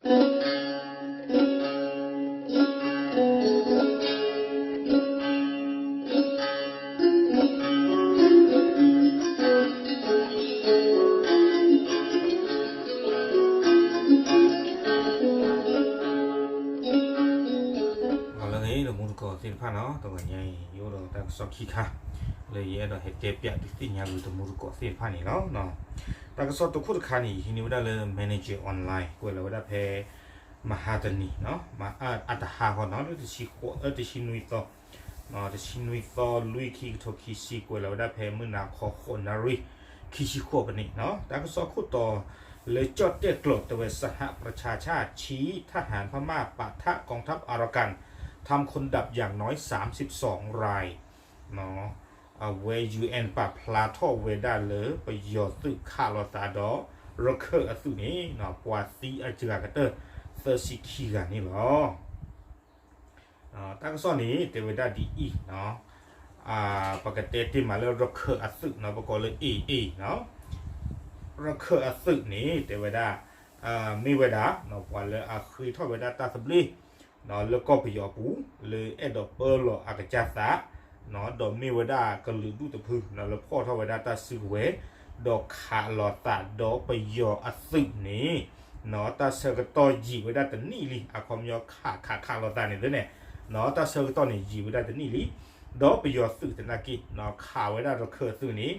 လၢအဂ့ၤ တမူတကိးသ့ၣ်တဖၣ်နီၤ, တဂီၤညါအံၤ ယအိၣ်ဒီးတၢ်ကစီၣ်ခံခါ လၢယအဲၣ်ဒိးဟဲတဲပၠးဒုးသ့ၣ်ညါဂ့ၤတမူတကိးသ့ၣ်တဖၣ်န့ၣ်လီၤ. တၢ်ကစီၣ်တခိၣ်တခါန့ၣ် ယဟံးန့ၢ်ဝဲဒၣ်လၢ Manager Online ကွဲးလီၤဝဲဒၣ်ဖဲ မဟါတနံၤ အတဟါဃီနီၤ လၢတဆံဃိး တဆံနွံသီ တဆံနွံသီ လွံၢ် ခံကထိခံဆံ ကွဲးလီၤဝဲဒၣ်ဖဲမုၢ်နၤခီ ဃိးနၣ်ရံၣ် ခံဆံဃိးပနံးနီၤ. တၢ်ကစီၣ်ခိၣ်တီလၢကၠီၣ်တဲၣ်ကျိာ် တဲဝဲ สหประชาชาติ ชี้ทหารพม่าปะทะกองทัพอารากัน ทำคนบาดเจ็บอย่างน้อยสามสิบสองราย အဝဲ ယူဢဵၼ်ၣ် ပာ်ဖျါထီၣ်ဝဲဒၣ်လၢ ပယီၤသုးခးလိာ်သးဒီး ရခၢၣ်အသုးန့ၣ် ပှၤသံအစှၤကတၢၢ် သၢဆံခံဂၤန့ၣ်လီၤ. တၢ်ကစီၣ်န့ၣ် တဲဝဲဒၣ်ဒ်အံၤ, ပကတဲတ့ၢ်မးလၢရခၢၣ်အသုးနီၤ ပကိးလၢ AA နီၤ, ရခၢၣ်အသုးန့ၣ် တဲဝဲဒၣ် မ့ၢ်ဝဲဒၣ် ပှၤလၢအဃ့ထီၣ်ဝဲဒၣ်တၢ်သဘျ့ လၢကီၢ်ပယီၤအပူၤ လၢအဲၣ်ဒိးပၢလီၤအကစၢ်သး ဒီးမ့ၢ်ဝဲဒၣ်ကလုာ်ဒူၣ်တဖု လၢဖီၣ်ထီၣ်ဝဲဒၣ်တၢ်စုကဝဲၤ ဒီးခးလိာ်သးဒီးပယီၤအသုးန့ၣ် တၢ်ဆၢကတီၢ်ယံာ်ဝဲဒၣ်တနံၣ်လံ, အခီပညီခးခးခးလိာ်သးန့ၣ်သ့န့ၣ် တၢ်ဆၢကတီၢ်န့ၣ် ယံာ်ဝဲဒၣ်တနံၣ်လံ, ဒီးပယီၤသုးသနာ်က့ ခးဝဲဒၣ်ရခၢၣ်အသုးန့ၣ်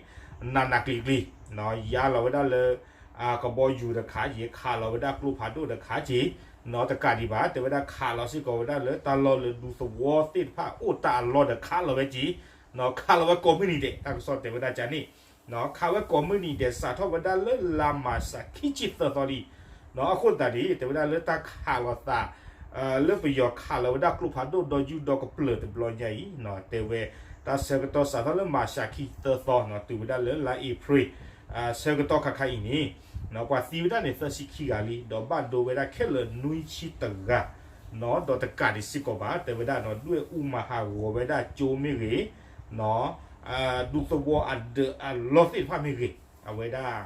နးနးကျံၤကျံၤ, ယါလီၤဝဲဒၣ်လၢ ကဘီယူၤတခါက့ၤ ခးလီၤဝဲဒၣ်ကျိဖးဒိၣ်တခါက့ၤ, နီတကးဒံးဘၣ် တဲဝဲဒၣ်ခးလီၤစ့ၢ်ကီးဝဲဒၣ်လၢတၢ်လီၢ်လၢဒူသဝီသ့ၣ်တဖၣ်အိၣ်တၢ်အလီၢ်ဒီးခးလီၤဝဲက့ၤ, ခးလီၤဝဲကိးမုၢ်နံၤဒဲး တၢ်ကစီၣ်တဲဝဲဒၣ်ကန့ၣ်, ခးဝဲကိးမုၢ်နံၤဒဲး စးထီၣ်ဝဲဒၣ်လၢလါမၢ်ၡး ခံဆံသၢသီလံ, အဃိသတးန့ၣ် တဲဝဲဒၣ်လၢတၢ်ခးလိာ်သး လၢပယီၤခးလီၤဝဲဒၣ်ကျိဖးဒိၣ်ဒီယူၢ်ဒီကပျၢၤတဘျီညါအံၤ တဲဝဲ တၢ်ဆၢကတီၢ်စးထီၣ်လၢမၢ်ၡး ခံဆံသၢသီ တုၤဝဲဒၣ်လၢလါအ့ဖြ့ၣ် ဆၢကတီၢ်ခါခါအံၤန့ၣ် ပှၤသံဝဲဒၣ်န့ၣ် သၢဆံခံဂၤလံ ဒီးဘၣ်ဒိဝဲဒၣ်ခဲလၢာ်နွံဆံတဂၤ, ဒီးတကးဒံးစ့ၢ်ကီးဘၣ် တဲဝဲဒၣ် ဒွဲၣ်အူမၤဟးဂီၤဝဲဒၣ်ကၠိမ့ၢ်ဂ့ၤ ဒူသဝီအဒၢးအလီၢ်သ့ၣ်တဖၣ်မ့ၢ်ဂ့ၤ, အဝဲဒၣ်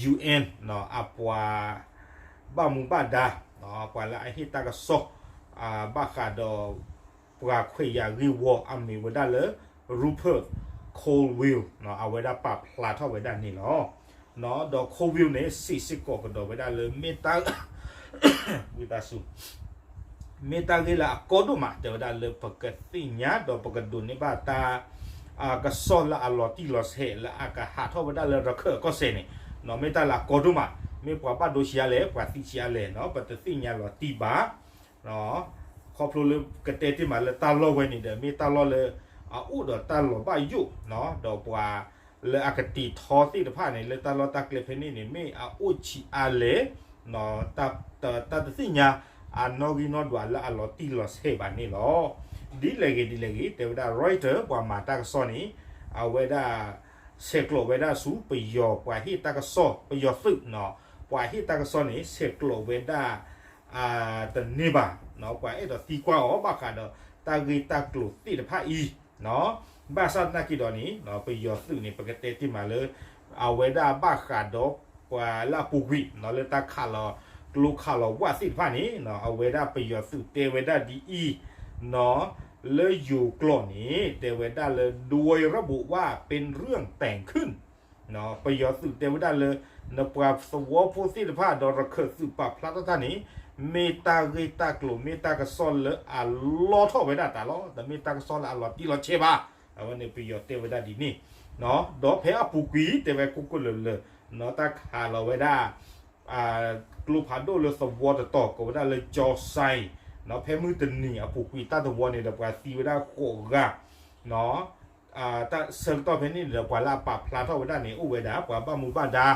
ယူၢ်အၢၼ်ၣ် အပှၤ ဘၣ်မူဘၣ်ဒါ ပှၤလၢအဟ့ၣ်တၢ်ကစီၣ် ဘၣ်ဃးဒီး ပှၤခွဲးယာ်ဂ့ၢ်ဝီအမံၤဝဲဒၣ်လၢ Rupert Colville အဝဲဒၣ်ပာ်ဖျါထီၣ်ဝဲဒၣ်န့ၣ်လီၤ. ဒီး Colville န့ၣ် စံးစ့ၢ်ကီးကဒီးဝဲဒၣ်လၢ မ့ၢ်တၢ် ဝံသးစူၤ မ့ၢ်တၢ်ဂ့ၢ်လၢအကီဒိၣ်မး တဲဝဲဒၣ်လၢပကသ့ၣ်ညါဒီးပကဒိးန့ၢ်ဘၣ်တၢ် ကစီၣ်လၢအလီၤတံၢ်လီၤဆဲးလၢအကဟးထီၣ်ဝဲဒၣ်လၢရခၢၣ်အကီၢ်စဲၣ်န့ၣ် မ့ၢ်တၢ်လၢအကီဒိၣ်မး, မ့ၢ်ပှၤဘၣ်ဒိဆံးအါလဲၣ် ပှၤသံဆံးအါလဲၣ် ပတသ့ၣ်ညါလီၤတံၢ်ဘၣ် ခီဖျိလၢကတဲတ့ၢ်မးလၢတၢ်လီၢ်ဝဲန့ၣ်ဒီး မ့ၢ်တၢ်လီၢ်လၢ အအိၣ်ဒီးတၢ်လီၤဘၣ်ယိၣ် ဒီးပှၤလၢအကတ့ၤထီသ့ၣ်တဖၣ်န့ၣ် လၢတၢ်လီၢ်တၢ်ကျဲဖဲန့ၣ်န့ၣ် မ့ၢ်အအိၣ်ဆံးအါလဲၣ် တၢ်တသ့ၣ်ညါ အနီၣ်ဂံၢ်နီၣ်ဒွးလၢအလီၤတံၢ်လီၤဆဲးဘၣ်န့ၣ်လီၤ. ဒ်လဲၣ်ဂ့ၤဒ်လဲၣ်ဂ့ၤ တဲဝဲဒၣ် Reuters ပှၤမၤတၢ်ကစီၣ်န့ၣ် အဝဲဒၣ် ဆဲးကျိးဝဲဒၣ်ဆူပယီၤပှၤဟ့ၣ်တၢ်ကစီၣ် ပယီၤသုး ပှၤဟ့ၣ်တၢ်ကစီၣ်န့ၣ် ဆဲးကျိးဝဲဒၣ် တန့ၢ်ဘၣ် ပှၤအဲၣ်ဒိးသံကွၢ်အီၤ ဘၣ်ဃးဒီးတၢ်ဂ့ၢ်တၢ်ကျိၤသ့ၣ်တဖၣ်အံၤ ဘၣ်ဆၣ်သနာ်က့ဒီးန့ၣ် ပယီၤသုးန့ၣ် ပကတဲတ့ၢ်မးလၢ အဝဲဒၣ်ဘၣ်ဃးဒီးပှၤလၢအပူၤကွံာ် လၢတၢ်ခးလီၤကျိခးလီၤဝၣ်သ့ၣ်တဖၣ်န့ၣ် အဝဲဒၣ်ပယီၤသုးတဲဝဲဒၣ်ဒ်အံၤ လၢယိၤကျိာ်န့ၣ် တဲဝဲဒၣ်လၢ โดยระบุว่าเป็นเรื่องแต่งขึ้น ပယီၤသုးတဲဝဲဒၣ်လၢ နပှၤသဝီဖိသ့ၣ်တဖၣ်ဒီးရခၢၣ်သုးပာ်ဖျါထီၣ်တၢ်န့ၣ် မ့ၢ်တၢ်ဂ့ၢ်တၢ်ကျိၤ မ့ၢ်တၢ်ကစီၣ်လၢအလီထီၣ်ဝဲဒၣ်တၢ်လီၤ. တမ့ၢ်တၢ်ကစီၣ်လၢအလီၤတံၢ်လီၤဆဲးဘၣ်. အဝဲန့ၣ်ပယီၤတဲဝဲဒၣ်ဒ်န့ၣ် ဒီးဖဲအပူၤကွံာ် တဲဝဲကိၢ်ကိၢ်လၢၤလၢၤ တၢ်ခးလီၤဝဲဒၣ် ကျိဖးဒိၣ်လၢသဝီတတီၤ ကိးဝဲဒၣ်လၢ ကၠီစဲၣ် ဖဲမုၢ်တနံၤအပူၤကွံာ်တၢ်သဝီန့ၣ်ဒီး ပှၤသံဝဲဒၣ်ဃိးဂၤ တၢ်ဆၢကတီၢ်ဖဲန့ၣ်န့ၣ်ဒီး ပှၤလၢအပာ်ဖျါထီၣ်ဝဲဒၣ်န့ၣ် အိၣ်ဝဲဒၣ် ပှၤဘၣ်မူဘၣ်ဒါ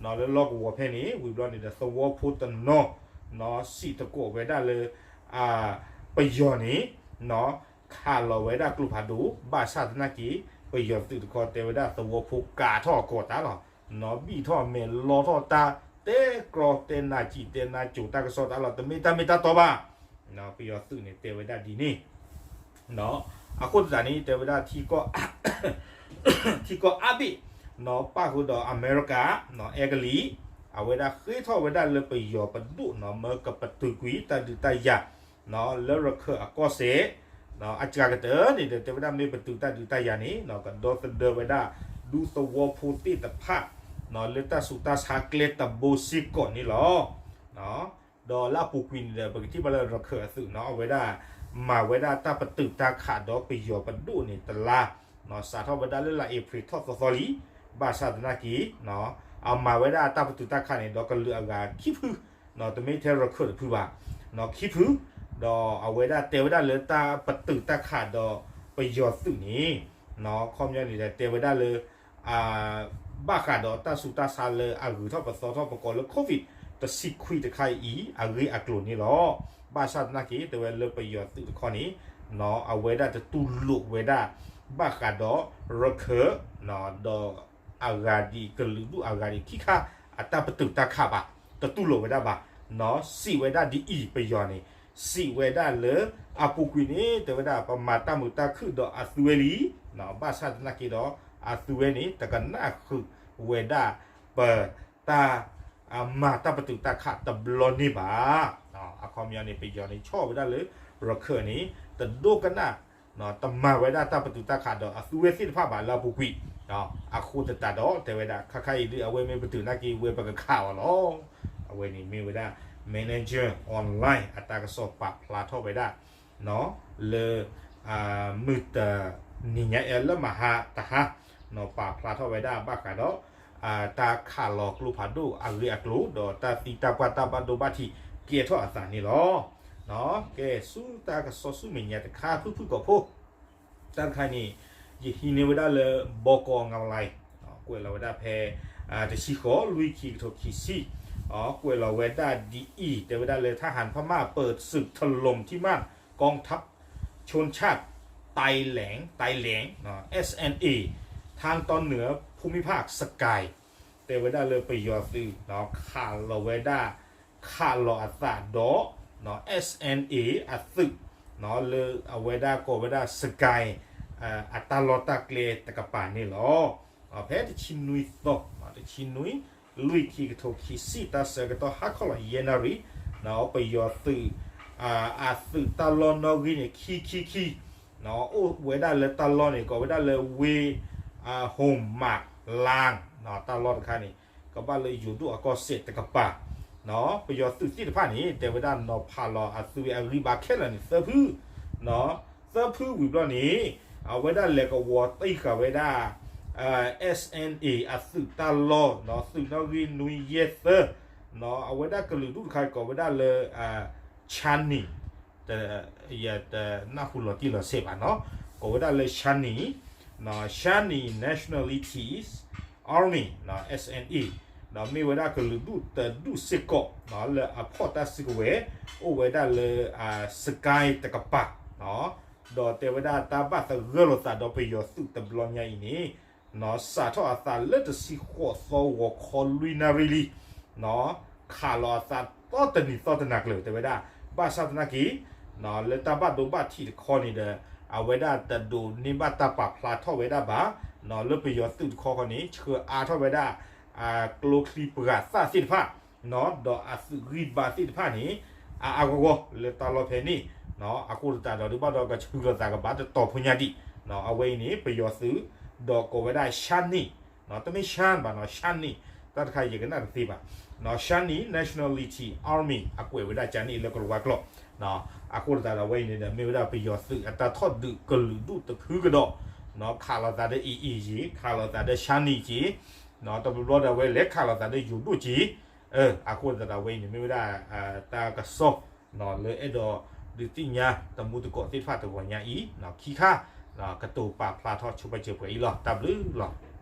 လၢလီၢ်ကဝီၤဖဲန့ၣ် ဝံၤဘျီန့ၣ်ဒီး သဝီဖိတနီၤ စံးသကိးဝဲဒၣ်လၢ ပယီၤန့ၣ် ခးလီၤဝဲဒၣ်ကျိဖးဒိၣ် ဘၣ်ဆၣ်သနာ်က့ ပယီၤသုးတခီတဲဝဲဒၣ် သဝီဖိကၤထီၣ်အကီၢ်တၢ်လီၤ. ဘံၣ်ထီၣ်အမဲာ်လီထီၣ်တၢ် တဲကြီတဲနါစံၣ်တဲနါစိၤတၢ်ကစီၣ်တၢ်လီၤ. တမ့ၢ်တၢ်မ့ၢ်တၢ်တီဘၣ်. ပယီၤသုးန့ၣ်တဲဝဲဒၣ်ဒ်န့ၣ် အဃိသတးန့ၣ် တဲဝဲဒၣ် ထံကီၢ်အါဘ့ၣ် ပၣ်ဃုာ်ဒီးအမဲရကၤ အဲကလံး အဝဲဒၣ်ဃ့ထီၣ်ဝဲဒၣ်လၢပယီၤပဒိၣ်နီၤ မၢကပတုာ်ကွံာ်တၢ်ဒုးတၢ်ယၤ လၢရခၢၣ်အကီၢ်စဲၣ် အစှၤကတၢၢ်န့ၣ်ဒီး တဲဝဲဒၣ်မ့ၢ်ပတုာ်တၢ်ဒုးတၢ်ယၤန့ၣ် ကဒီသဒၢဝဲဒၣ် ဒူသဝီဖိသ့ၣ်တဖၣ် လၢတၢ်ဆူးတၢ်ဆါကျဲတဘိစ့ၢ်ကီးန့ၣ်လီၤ. ဒီးလၢအပူၤကွံာ်န့ၣ်ဒီး ပကထံၣ်ဘၣ်လၢရခၢၣ်အသုးနီၤ အဝဲဒၣ် မၤဝဲဒၣ်တၢ်ပတုာ်တၢ်ခးဒီးပယီၤပဒိၣ်န့ၣ်တလါ စးထီၣ်ဝဲဒၣ်လၢလါအ့ဖြ့ၣ်ထီၣ်သီသီလံ, ဘၣ်ဆၣ်သနာ်က့ အမၤဝဲဒၣ်တၢ်ပတုာ်တၢ်ခးန့ၣ် ဒီးကလုာ်အဂၤခံဖု, တမ့ၢ်ထဲရခၢၣ်တဖုဘၣ်, ခံဖု, ဒီးအဝဲဒၣ်တဲဝဲဒၣ်လၢတၢ်ပတုာ်တၢ်ခးဒီးပယီၤသုးန့ၣ် ခီပညီန့ၣ်ဒီး တဲဝဲဒၣ်လၢ ဘၣ်ဃးဒီးတၢ်ဆူးတၢ်ဆါလၢအဂုၤထီၣ်ပသီထီၣ်ပကိးလၢ COVID တဆံခွံတခါအံၤ အဂ့ၢ်အကျိၤန့ၣ်လီၤ. ဘၣ်ဆၣ်သနာ်က့ တဲဝဲလၢပယီၤသုးတခီန့ၣ် အဝဲဒၣ်တတူၢ်လိာ်ဝဲဒၣ် ဘၣ်ဃးဒီးရခၢၣ် ဒီးအဂၤဒံးကလုာ်ဒူၣ်အဂၤဒံးခံခါ အတၢ်ပတုာ်တၢ်ခးဘၣ်, တတူၢ်လိာ်ဝဲဒၣ်ဘၣ်, စံးဝဲဒၣ်ဒ်အံၤ ပယီၤန့ၣ် စံးဝဲဒၣ်လၢ အပူၤကွံာ်န့ၣ် တဲဝဲဒၣ်ပမၤတၢ်မုာ်တၢ်ခုၣ်ဒီးအသုဝဲလံ, ဘၣ်ဆၣ်သနာ်က့ဒီး အသုဝဲန့ၣ် တကနၣ်ဃုာ်ဝဲဒၣ် ပတၢ် မၤတၢ်ပတုာ်တၢ်ခးတဘျီန့ၣ်ဘၣ်. အခီပညီန့ၣ် ပယီၤန့ၣ်ဆီၣ်ဝဲဒၣ်လၢ ရခၢၣ်န့ၣ် တဒိကနၣ် တမၤဝဲဒၣ်တၢ်ပတုာ်တၢ်ခးဒီးအသုဝဲသ့ၣ်တဖၣ်ဘၣ်လၢအပူၤကွံာ်, အဃိသတးဒီး တဲဝဲဒၣ် ခါခါအံၤဒုး အဝဲမ့ၢ်ပတုာ်နာ်က့ ဝဲပကခးအီၤလီၤ. အဝဲန့ၣ်မ့ၢ်ဝဲဒၣ် Manager Online အတၢ်ကစီၣ်ပာ်ဖျါထီၣ်ဝဲဒၣ် လၢ မုၢ်တနံၤညါအံၤလၢမဟါတဟါ ပာ်ဖျါထီၣ်ဝဲဒၣ်ဘၣ်ဃးဒီး တၢ်ခးလီၤကျိဖးဒိၣ်အဂ့ၢ်အကျိၤ ဒီးတၢ်သံတၢ်ပှၢ်တၢ်ဘၣ်ဒိဘၣ်ထံးကဲထီၣ်အသးန့ၣ်လီၤ. ကဲ ဆူတၢ်ကစီၣ်ဆူမဲာ်ညါတခါ ဖုၣ်ဖုၣ်ကိာ်ဖိ တၢ်တခါန့ၣ် ယဟံးန့ၢ်ဝဲဒၣ်လၢ ဘီကီၢ်ငါလါ ကွဲးလီၤဝဲဒၣ်ဖဲ တဆံဃိး လွံၢ်ခံကထိခံဆံ ကွဲးလီၤဝဲဒၣ်ဒ်အံၤ တဲဝဲဒၣ်လၢ ทหารพม่าเปิดศึกถล่มที่มั่นกองทัพชนชาติไตแหลง ไตแหลง เอสเอ็นเอ ทางตอนเหนือภูมิภาคสกาย တဲဝဲဒၣ်လၢပယီၤသုး ခးလီၤဝဲဒၣ် ခးလီၤအသးဒီး SNA အသုး လၢအဝဲဒၣ်ကိးဝဲဒၣ် Sagaing အတၢ်လီၢ်တၢ်ကျဲတကပၤန့ၣ်လီၤ. ဖဲတဆံနွံသီ တဆံနွံ လွံၢ်ခံကထိခံဆံ တၢ်ဆၢကတီၢ်ဟါခီလီၤယဲၢ်နၣ်ရံၣ် ပယီၤသုး အသုးတၢ်လီၢ်နီၣ်ဂံၢ်န့ၣ် ခံခံခံ အိၣ်ဝဲဒၣ်လၢတၢ်လီၢ်န့ၣ် ကိးဝဲဒၣ်လၢ ဝ့ၢ် ဟိၣ်မးလၢ် တၢ်လီၢ်တခါန့ၣ် ကဘၣ်လၢယိၤဒိၣ်အကီၢ်စဲၣ်တကပၤ ပယီၤသုးသ့ၣ်တဖၣ်န့ၣ် တဲဝဲဒၣ်နီၤဖးလီၤအသုးဝဲအဂံၢ်ဘါခဲလၢာ်န့ၣ် သၢဖု သၢဖုဝံၤဘျီန့ၣ် အဝဲဒၣ်လဲၤကဝီၤတံၢ်ဃာ်ဝဲဒၣ် SNA အသုးတၢ်လီၢ် သုးနီၣ်ဂံၢ်နွံယဲၢ်သၢ အဝဲဒၣ်ကလုာ်ဒူၣ်တခါကိးဝဲဒၣ်လၢ Shan ယတနၢ်ဟူလီၤတံၢ်လီၤဆဲးဘၣ်နီၤ ကိးဝဲဒၣ်လၢ Shan, Shan Nationalities Army, SNA ဒီးမ့ၢ်ဝဲဒၣ်ကလုာ်ဒူၣ်တဒူၣ်စ့ၢ်ကီး လၢအဖီၣ်တၢ်စုကဝဲၤ အိၣ်ဝဲဒၣ်လၢ Sagaing တကပၤ ဒီးတဲဝဲဒၣ်တၢ်ဘၣ်သဂၢၢ်လိာ်သးဒီးပယီၤသုးတဘျီညါအံၤန့ၣ် စးထီၣ်အသးလၢတဆံဃိးသီဂီၤခီလွံၢ်နၣ်ရံၣ်လံ ခးလီၤအသးသီတနံၤသီတနၤကျၢၤ တဲဝဲဒၣ် ဘၣ်ဆၣ်သနာ်က့ လၢတၢ်ဘၣ်ဒိဘၣ်ထံးတခီန့ၣ်ဒီး အဝဲဒၣ်တဒိးန့ၢ်ဘၣ်တၢ်ပာ်ဖျါထီၣ်ဝဲဒၣ်ဘၣ် လၢပယီၤသုးတခီဃီန့ၣ် ဆှၢအါထီၣ်ဝဲဒၣ် ကျိချံပှၤသၣ်သ့ၣ်တဖၣ် ဒီးအသုးဂံၢ်ဘါသ့ၣ်တဖၣ်န့ၣ် အါအါဂီၢ်ဂီၢ်လၢတၢ်လီၢ်ဖဲန့ၣ် အဃိသတးဒီး ဒုးဘၣ်ဒီးကဆှၢလိာ်သးကဘၣ်တတီၤဖိညါဒံး အဝဲအံၤန့ၣ် ပယီၤသုး ဒီးကိးဝဲဒၣ် Shan တမ့ၢ် Shan ဘၣ်နီၤ Shan တၢ်တခါယကနၣ်တသ့ဘၣ် Shan Nationality Army အကွဲးဝဲဒၣ်ကန့ၣ်လၢကလၤဝါကျိာ် အဃိသတးဒီး အဝဲအံၤန့ၣ်ဒီး မ့ၢ်ဝဲဒၣ်ပယီၤသုးအတၢ်ထီၣ်ဒုးကလုာ်ဒူၣ်တဖုကဒီး ခးလိာ်သးဒီး AA က့ၤ ခးလိာ်သးဒီး Shan က့ၤ တဘျီဘျီဒီး အဝဲလဲၤခးလိာ်သးဒီးယိၤဒိၣ်က့ၤ အဃိသတးဒီး အဝဲအံၤန့ၣ် မ့ၢ်ဝဲဒၣ်တၢ်ကစီၣ် လၢအဲၣ်ဒိးဒုးသ့ၣ်ညါတမူတကိးသ့ၣ်တဖၣ်တဂီၤညါအံၤ ခံခါ ကတိၤပာ်ဖျါထီၣ်ဆိပာ်စၢၤပှဲၤအံၤလီၤ တၢ်ဘျုးလီၤ.